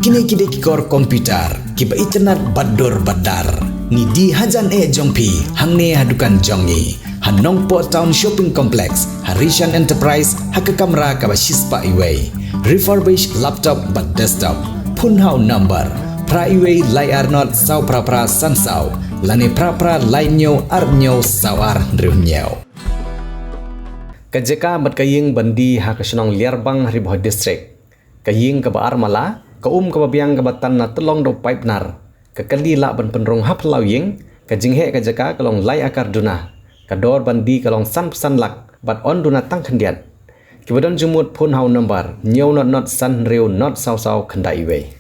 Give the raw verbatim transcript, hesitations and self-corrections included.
Kine ki dei ki kor computer kiba itynnad bad dur bad dar. Ngi die hajan eh jong phi hangne ha dukan jong ngi ha Nongpoh Town Shopping Complex, ha Rishan Enterprise, ha ka kamra kaba shispah iwei. Refurbished laptop bad desktop. Phone ha u number phra iwei lai ar not saw phra phra san saw, lane phra phra lai hynñiew ar hynñiew saw ar hynriew hynñiew. Ka jaka bad ka ïing ban die ha ka shnong Liarbang ha Ri Bhoi District. Ka ïing kaba ar mala, ka um kaba biang kaba tan na tylong da u paip nar. Ka kali lah ban pynrung ha phyllaw ïing, ka jingheh ka jaka ka long lai akar duna. Ka dor ban die ka long san phew san lak bad yn duna tang khyndiat. Kiba don jingmut phone ha u number hynñiew not not san hynriew not saw saw khyndai iwei.